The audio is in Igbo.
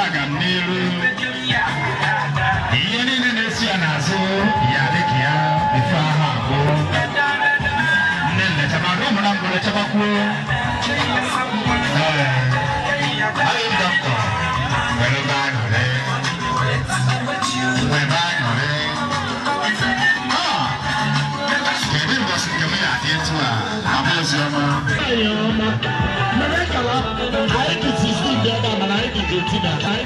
Aga m n'iru ihe niile na-esi ya n'azụ ya dị ka ya ife ahụ agwụ nne nlechaba ụmụ na mbụ lechabakwuo. Ee, anyị dọkịta nwere ebe aṅụrị, nwebe aṅụrị. Ah, kedu mbọsị nke m ya dị etu a abụ oziọma? Anyị dị 16 dị ebe a, mana anyị dị 18 na anyị.